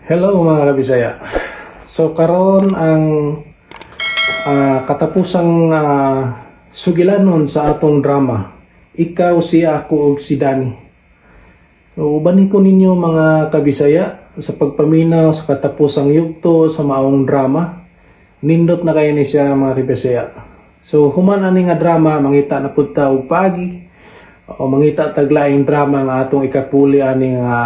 Hello, mga kabisaya. So karon ang katapusang sugilanon sa atong drama. Ikaw, Siya, Ako ug si Danny. So ubanin ko ninyo, mga kabisaya, sa pagpaminaw sa katapusang yugto sa maong drama. Nindot na kayo ni siya, mga kabisaya. So human ani nga drama, mangita na pud ta og paagi o mangita tag laing drama nga atong ikapuli ani nga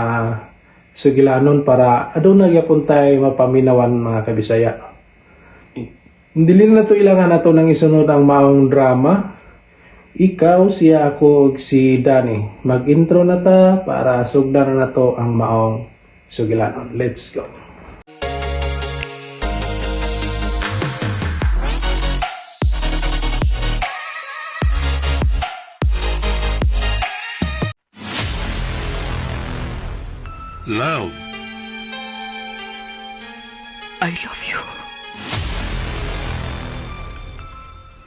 sugilanon para aduna gyapon tay mapaminawan, mga kabisaya. Dili na to ilangan nato nang isunod ang maong drama. Ikaw, Siya, Ako ug si Danny. Mag-intro na ta para sugdan na nato ang maong sugilanon. Let's go. Love. I love you.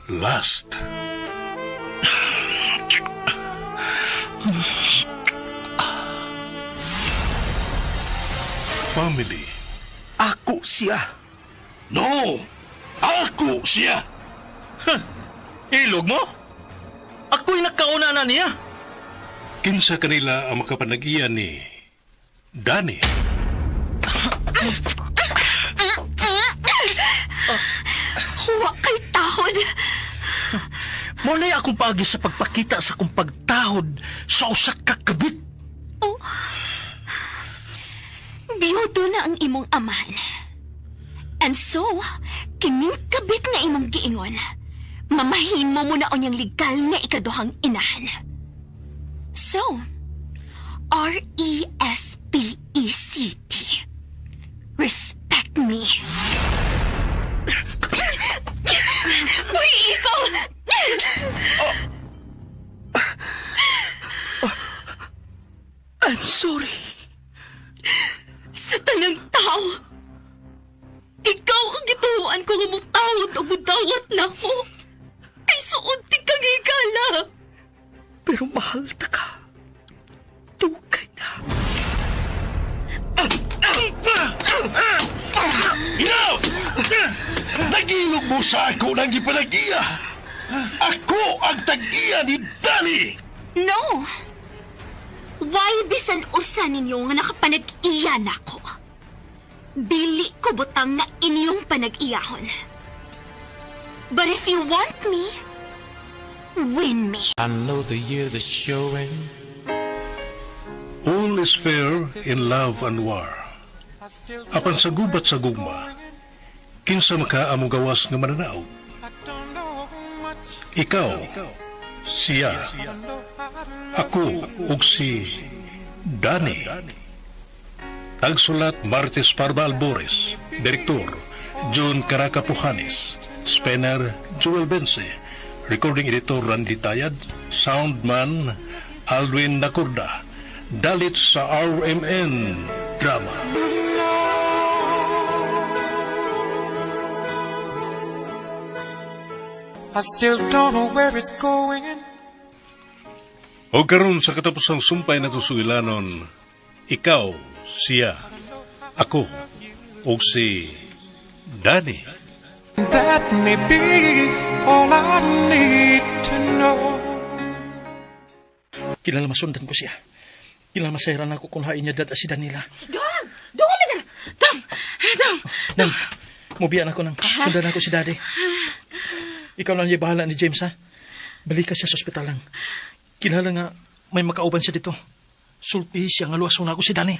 Lust. Family. Ako siya. No! Ako siya! Ilog mo? Ako'y nakauna na niya. Kinsa kanila ang makapanag-iya ni Danny? Wa kay tahod. Mao na akong paagi sa pagpakita sa akong pagtahod sa usa ka kabit. Oh. Biyudo na ang imong amahan. And so, kining kabit nga imong giingon, mamahimo mo na unyang legal nga ikaduhang inahan. So, respect. Respect me. Uy, ikaw! I'm sorry. Sa tanang tao, ikaw ang gituoan ko nga mutawod o mudawat na ko. Kay suod ti kang higala. Pero mahal ta ka. Dugay na. Enough! Nagilog mo sa ako ng gipanag-iya! Ako ang tag-iya ni Danny! No! Why bisan usa ninyo nga nakapanag-iya nako? Dili ko butang na inyong panag-iyahon. But if you want me, win me. I know the years are showing. All is fair in love and war. Apan sa gubat sa gugma, kinsa maka ang mogawas nga mananaog? Ikaw, Siya, Ako, ug si Danny. Tagsulat, Martes Parba Albores. Direktor, John Caracapujanes. Spanner, Joel Bense. Recording editor, Randy Tayad. Soundman, Alwin Nakurda. Dalit sa RMN Drama. I still don't know where it's going. O karon sa katapusang sumpay na sugilanon, Ikaw, Siya, Ako, ug si Danny. That may be all I need to know. Kilala masundan ko siya. Kilala masayran ako kung hain niya dada si Danila. Dong! Dong na! Dong! Dong! Nang, mubiyan ako nang sundan ako si Daddy. Ikaw lang yung bahala ni James, ha? Balik ka siya sa ospital lang. Kilala nga may makauban siya dito. Sulti siya nga luwas na ako si Danny.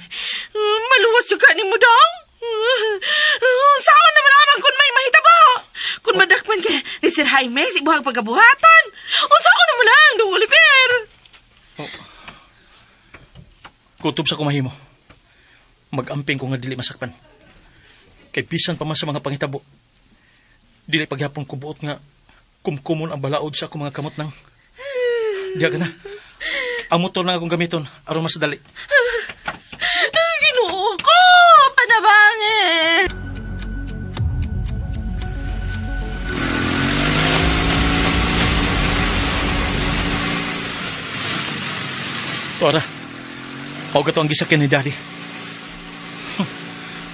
Maluwas yung kanin mo, Dong! Saan naman lamang kung may mahitabo? Kung madakman ka ni Sir Jaime sa ibuhag pagabuhaton. Unsaon naman lang, Dong Oliver? Oh. Kutob sa kumahimo. Mag-amping ko nga dili masakpan. Kay bisan pa man sa mga pangitabo, dili pagyapon ko buot nga kumkumon ang balaod sa akong mga kamot nang. Diya ka na. Ang motor lang akong gamiton aron mas dali. Ginoo ko! Panabangin! Tora, mao to ang gisakyan ni Daddy.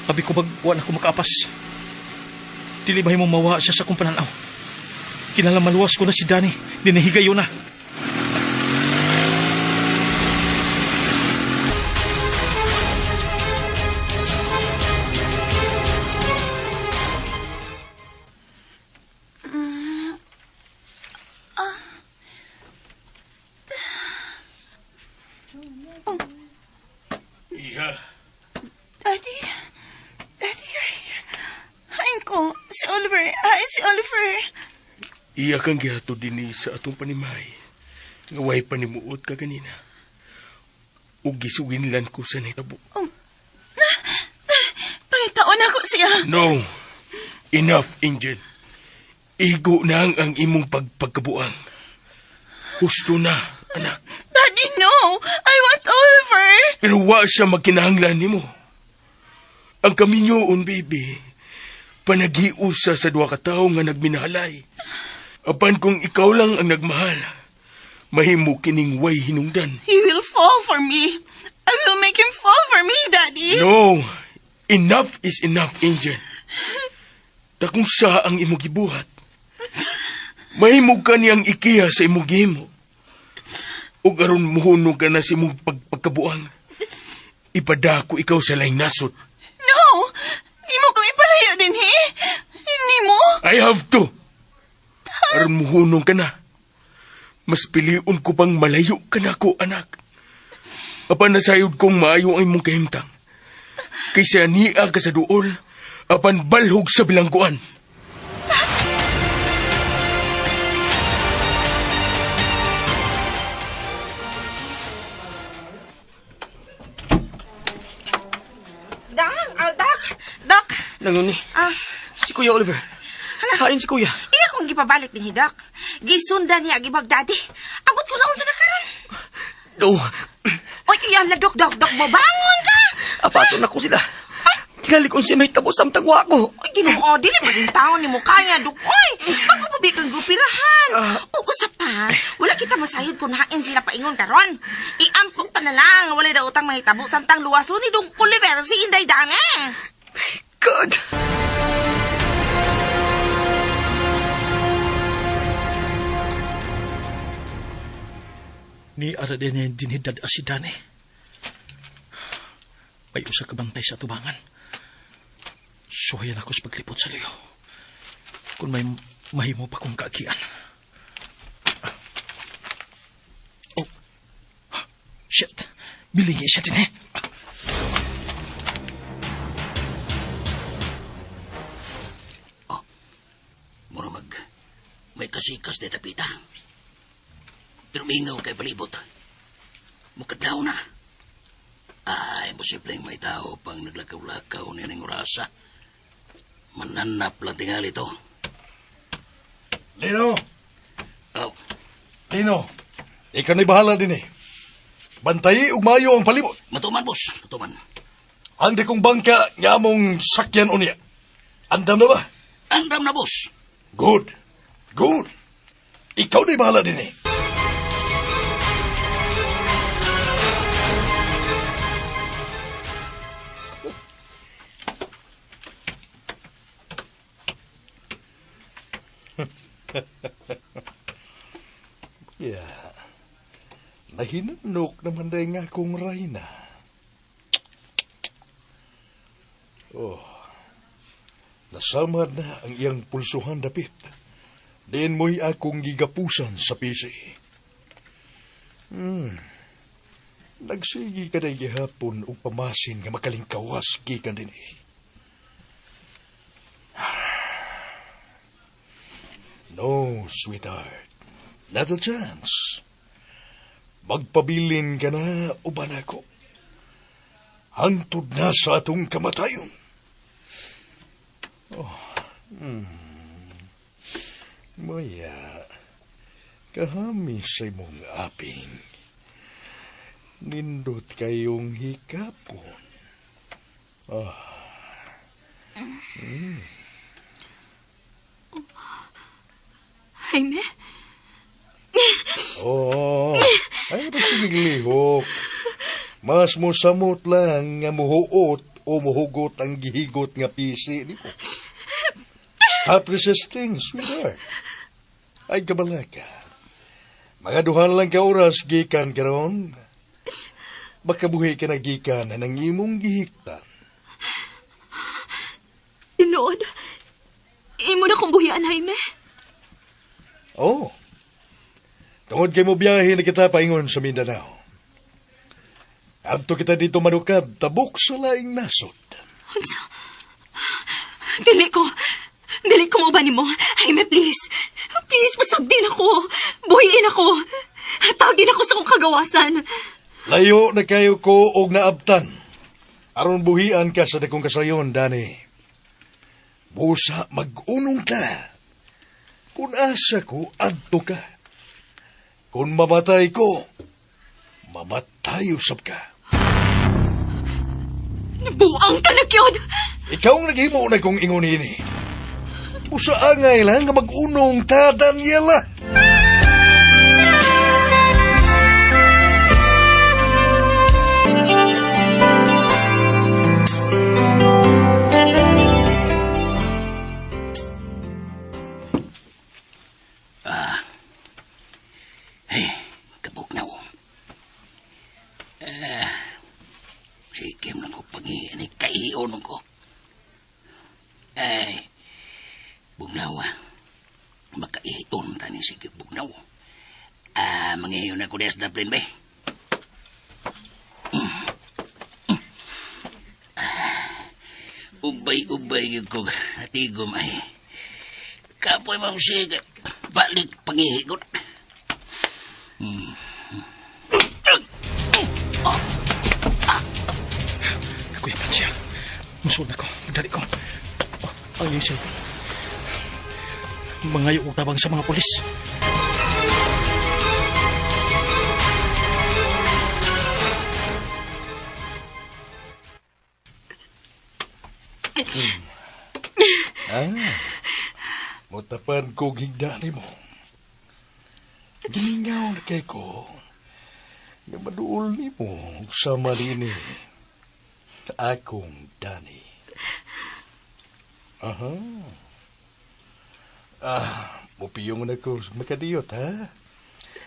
Abi ko bag wa na ko makaapas. Dili ba mo mawa siya sa akong pananaw? Kinahanglan maluwas ko na si Danny. Dinahigayo na. Iha, Daddy, Daddy, you're here. Hain ko, si Oliver. Ay, si Oliver. iya kang gihatod dinhi sa atong panimay. Nga way panimuot ka ganina. Ug gisuginlan ko sa nahitabo. Pangitaon ako siya. No. Enough, Angel. Igo na ang imong pagpagkabuang. Husto na, anak. Daddy, no! I want Oliver! Pero wa siya magkinahanglan nimo. Ang kaminyoon, baby, panagiusa sa duha ka tawo nga nagminahalay. Apan kung ikaw lang ang nagmahal, mahimo kining way hinungdan. He will fall for me. I will make him fall for me, Daddy. No! Enough is enough, Angel. Dakong sa ang imong gibuhat. Mahimo ka niyang ikiha sa imong gihimo. Ug aron muhunog ka na sa imong pagpagkabuang. Ipadako ikaw sa laing nasod. No! Imo kong ipalayo din, he? Hindi mo? I have to. Aron muhunong ka na. Mas piliun ko pang malayo ka na ko, anak. Apan nasayod kong maayo ang imong kahimtang. Kaysa niya ka sa duol, apan balhog sa bilangguan. Dang, dak, dak. Nanguni, Ah, si Kuya Oliver. Hain si Kuya. iya kong gipabalik din hi, Dak. Gisundan niya gibag daddy. Abot ko naon sa nakaran. No, Oy, iya la dok dok dok mo bangon ka. apaso na ko sila. Tingali kung siya may tabo samtang wa ko. Oy, Ginoo, dili ba din taon ni mo kaya dok. Oy, bago pa kang gupirahan. Ug usa pa, wala kita masayod kung hain sila paingon karon. Iampok ta na lang, wala daw utang mahitabo samtang luwason ni Dong Oliver si Inday Dange. God! Ni ara din niya dinhidad si Danny. May usa ka bantay sa tubangan. Suhayan ako sa paglipot sa liyo. Kung may mahimo pa kong kaagian. Oh. Shit. Bilingi siya din eh. Mura mag... May kasikas na tapita. Pero mingaw kay palibot. Mukadlaw na. Ah, imposibleng may tao pang naglakaw-lakaw niya ng orasa. Mananap lang tingali to. Lino! Oh, Lino! Ikaw na'y bahala din eh. Bantayi ug maayo ang palibot. matuman, boss. Matuman. Ang di kong bangka nga among sakyan unya. Andam na ba? Andam na, boss. Good. Good. Ikaw na'y bahala din eh. Yeah. Nahinanok naman dahil nga akong Reyna. Oh. Nasamad na ang iyang pulsuhan dapit. Diin mo'y akong gigapusan sa pisi. Nagsigi ka na gihapon og pamasin nga makalingkawas gikan din eh. No, sweetheart. Not a chance. Magpabilin ka na uban ako. Hangtod na sa atong kamatayon. Maya, kahami sa imong aping. Nindot kayong hikapon. Ah, Jaime? oo. Ay, ba siniglihok? Mas mosamot lang nga muhuot bag-o mohugot ang gihigot nga pisi nimo. Stop resisting, sweetheart. Ay, kabalaka. Mga duha lang ka oras gikan karon. Baka buhi ka na gikan na nang imong gihiktan. Tinuod. Imo na kong buhian, Jaime. Oh. Tungod kay mo biyahe na kita paingon sa Mindanao. Adto kita didto manukad, tabok sa laing nasod. Unsa? Dili ko. Dili ko mauban nimo. Jaime, please. Please, pasagdin ako. Buhiin ako. Hatagin ako sa akong kagawasan. Layo na kayo ko og naabtan. Aron buhian ka sa dakong kasayon, Dani. Busa mag-unong ka. Kung asa ko, adto ka. Kung mamatay ko, mamatay usab ka. Nabuang ka na, gyud. Ikaw ang naghimo na kong ingon ini. Busa angay lang nga mag-unong ta, Daniela. Hey, kabugnaw. Sige lang ko pangiyan, kaiyon ko. Ay, bugnaw ah. Makaiyon tani sige bugnaw. Ah, mangiyon ako des Dublin ba? Ubay-ubay yun ko atigom ay. Kapoy mo sige, balik pangihigot. Kuya Pansya, musul na ko. Dali ko. Oh, ang iyong cellphone. Mangayo og tabang sa mga pulis. Ah, mutapan ko higda nimo. Gimingaw na kay ko. Nga maduol nimo sama nini. Akong Dani. Aha. Ah, mupiyong na ko sa makadiyot, ha?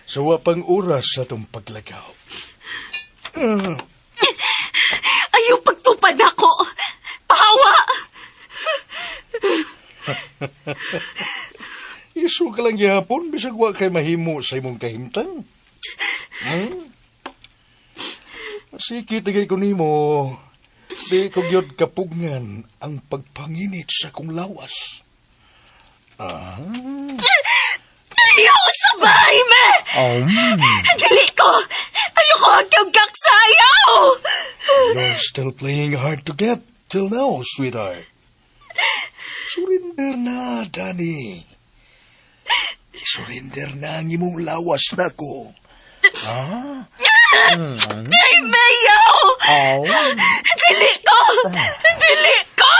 Sa wapang oras sa itong paglagaw. Ayaw pagtupad ako. Pahawa! Iso ka lang gihapon, bisag wa kay mahimo sa imong kahimtang. Sige, tagay ko nimo. Di ko gyud kapugngan ang pagpanginit sa kong lawas. Ah. Ayaw sa bahay, me! Dili ko! Ayoko hagkang kaksayaw! You're still playing hard to get till now, sweetheart. Surrender na, Danny. I-surrender na ang imong lawas na ko. Ah? Ay, Mayo! Dili ko! Dili ko!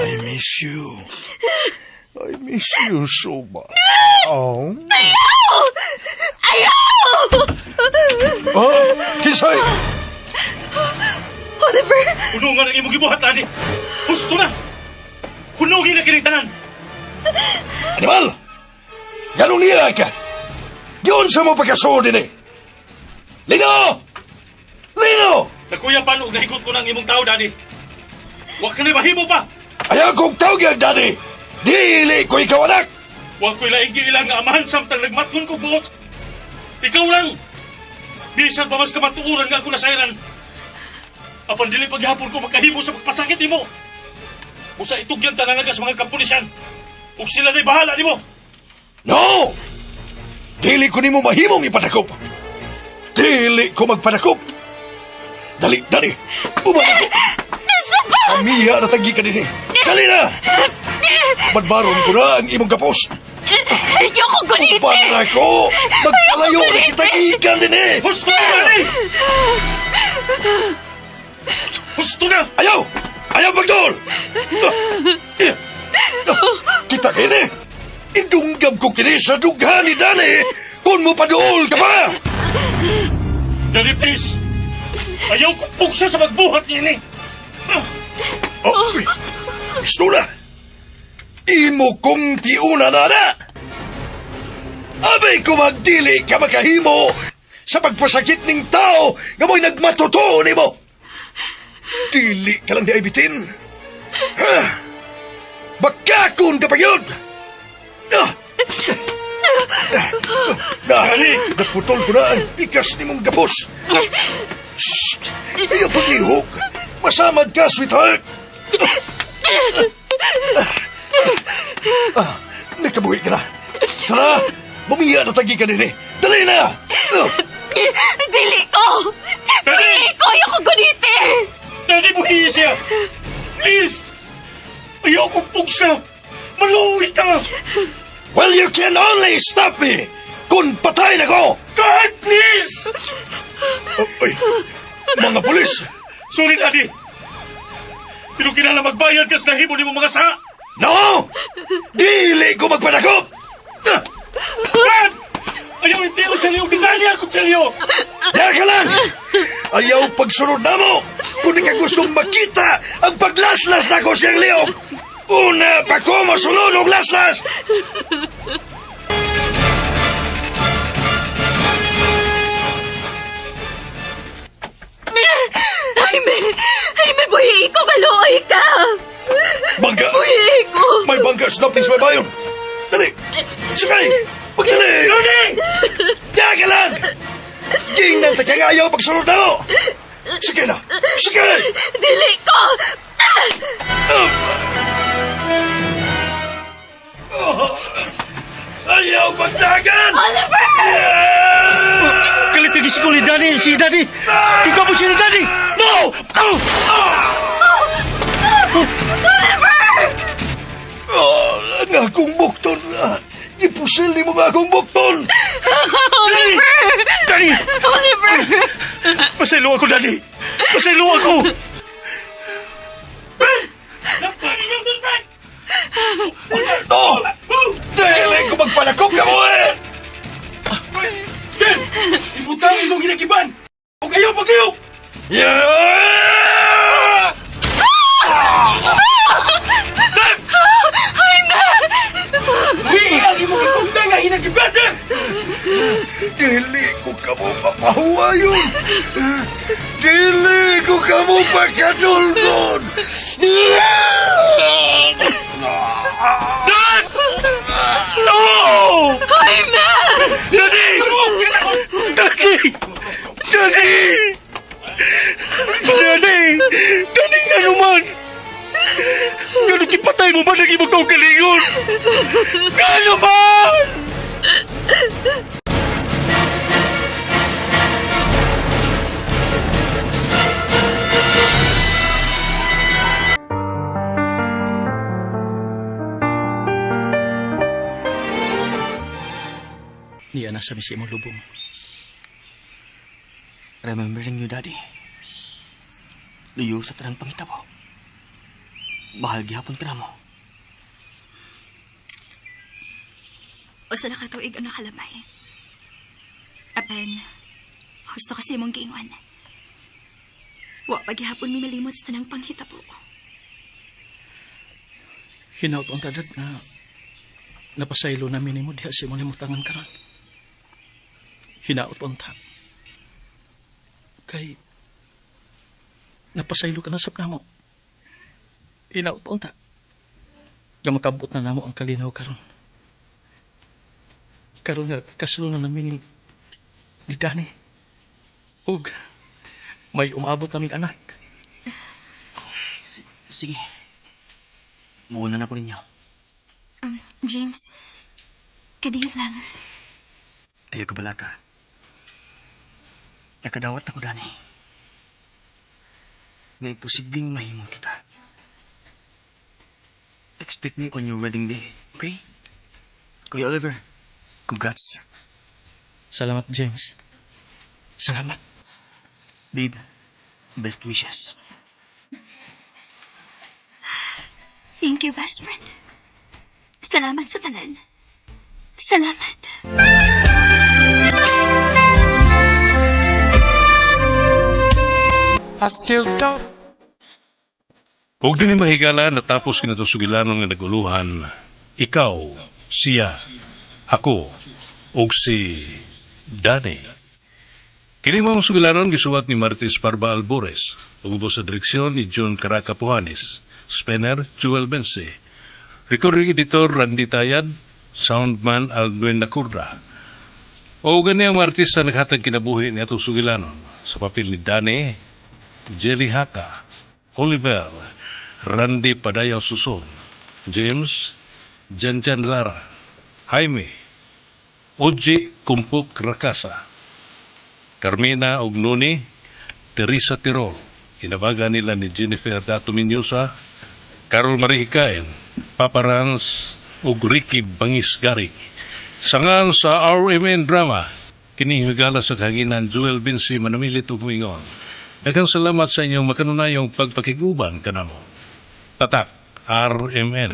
I miss you. I miss you so much. Oh. Ayaw! Ayaw! Oh, Kisay! Oliver! Hunungan ang imong gibuhat, Adi. Husto na! Hunungin na kining tanan! Animal! Ganun niya ka! Yun sa mo pagkasuod din eh! Lino! Lino! Nakuya pa og nahigot ko ng imong tao, Daddy. Wa ka na mahimo pa! Ayaw kong tawag, Daddy! Dili ko ikaw anak! Wa ko'y laing giilang nga amahan samtang nagmatngon ko buot. Ikaw lang! Bisan pa mas kamatuoran nga ako nasayran. Apan dili paghapon ko makahimo sa pagpasakit nimo. Busa itugyan tanan ka sa mga kapulisan. Ug sila na'y bahala nimo. No! Dili ko nimo mahimong ipadakop. Dili ko magpadakop. Dali, dali. Uban ako. Amiha na tagi ka dinhi. Dali na! Badbaron ko na ang imong kapos. Ayoko guliti! Uban na ako! Magpalayo na kita gikan dinhi! Husto na, Daddy! Husto na! Ayaw! Ayaw magdol! Kita kini! Idunggab ko kini sa dughan ni Dani! Kung mo paduol ka pa! Daddy, please! Ayaw ko pugsa sa magbuhat niini! Oh, uy! Pistola! Imo kong tiuna na na! Abay ko magdili ka makahimo sa pagpasakit ning tao nga mo'y nagmatutuo nimo! Dili ka lang di ay bitin! Ha? Bakakon ka pa yun! Ah! Dali! Naputol ko na ang pikas ni mong gapos! Shh! Ayaw paglihok! Masamad ka, sweetheart! Ah, nakabuhi ka na! Tara! Bumiya na tagi ka din eh! Dali na! Ah, Dili ko! Dili ko! Ayoko guniti! Daddy, buhiya siya! Please! Ayoko pugsa! Maluwi ta! Well, you can only stop me! Kung patay na ko! God, please! Oh, ay, mga pulis! Sorry, Daddy! Pero kinala magbayad ka sa nahimo nimo mga sa! No! Dili ko magpadakop! Ah, Brad! Ayaw hindi ko sa liyo! Gidali ako sa liyo! Diyan ka lang! Ayaw pagsunod na mo! Kung di ka gustong makita ang paglaslas na ko siyang liyog! Una pa ko mosunod og laslas! Jaime! Jaime, buhi ko! Maluoy ka! Bangka! Buhi ko! May bangka sa dapis may bayon! Dali! Sakay! Pagdali! Daddy! Diyan ka lang! Gingnan sa kaya ayaw pagsunod na mo! Sige na! Sige! Dili ko! Ayaw pagdagan! Oliver! Kalit ko ni Daddy! Si Daddy! Ikaw po si Daddy! No! Oh! Oh, ang akong bukton! Gipusil ni mo nga akong bukton! Oliver! Daddy! Oliver! Pasaylo ako, Daddy! Pasaylo ako! No! Dili ko magpalakop ka mo eh! Sir! Ibutang imong ginakiban! O kayo pa kayo! Yeah! Uy, ang imong ikugtang nga ginakiban, sir! Dili ko kamo papahuwayon! Dili ko kamo pakadulgon! Dad! No! Jaime! Daddy! Daddy! Daddy! Daddy! Daddy nga naman! Nga kipatay mo ba nang imong kaugalingon? Nga naman! Niya na sa misi imong lubong. Remembering you, Daddy. Luyo sa tanang pangitabo. Mahal gihapon ka na mo. Usa na ka tuig ang nakalabay. Apan, husto kasi imong giingon. Wa pa gihapon mi nalimot sa tanang panghitabo. Hinaut ang tadag nga napasaylo namin nimo diha sa imong limutangan karon. Hinaut unta. Kay napasaylo ka na sa namo. Hinaut unta. Nga makabot na namo ang kalinaw karon. Karon nga kaslo na namin ni Danny. Ug may umabot naming anak. Sige. Muuna na ko ninyo. James, kadiyot lang. Ayaw ka balaka. Nakadawat ako, Danny. Nga imposibleng mahimong kita. Expect me on your wedding day, okay? Kuya Oliver, congrats. Salamat, James. Salamat. Babe, best wishes. Thank you, best friend. Salamat sa tanan. Salamat. I still don't. Ug dinhi mahigala natapos kini atong sugilanon nga naguluhan, Ikaw, Siya, Ako, ug si Danny. Kini mga sugilanon gisuwat ni Martis Parba Albores, ug sa direksyon ni John Caraca Puhanes, Spenner Joel Bense, recording editor Randy Tayad, soundman Aldwin Nacurda. O gani ang mga artista naghatag kinabuhi ni atong sugilanon sa papel ni Danny, Jelly Haka, Oliver, Randy Padayaw Suson, James, Janjan Lara, Jaime, Oji Kumpuk Rakasa, Carmina ug Noni, Teresa Tirol, inabaga nila ni Jennifer Dato Minyusa, Carol Marihikain, Papa Rans, ug Ricky Bangis Gari. Sangan sa RMN Drama, kini higala sa kahanginan Joel Vinci manamilit ug muingon. Daghang salamat sa inyong makanunayong pagpakiguban kanamo. Tatak RMN.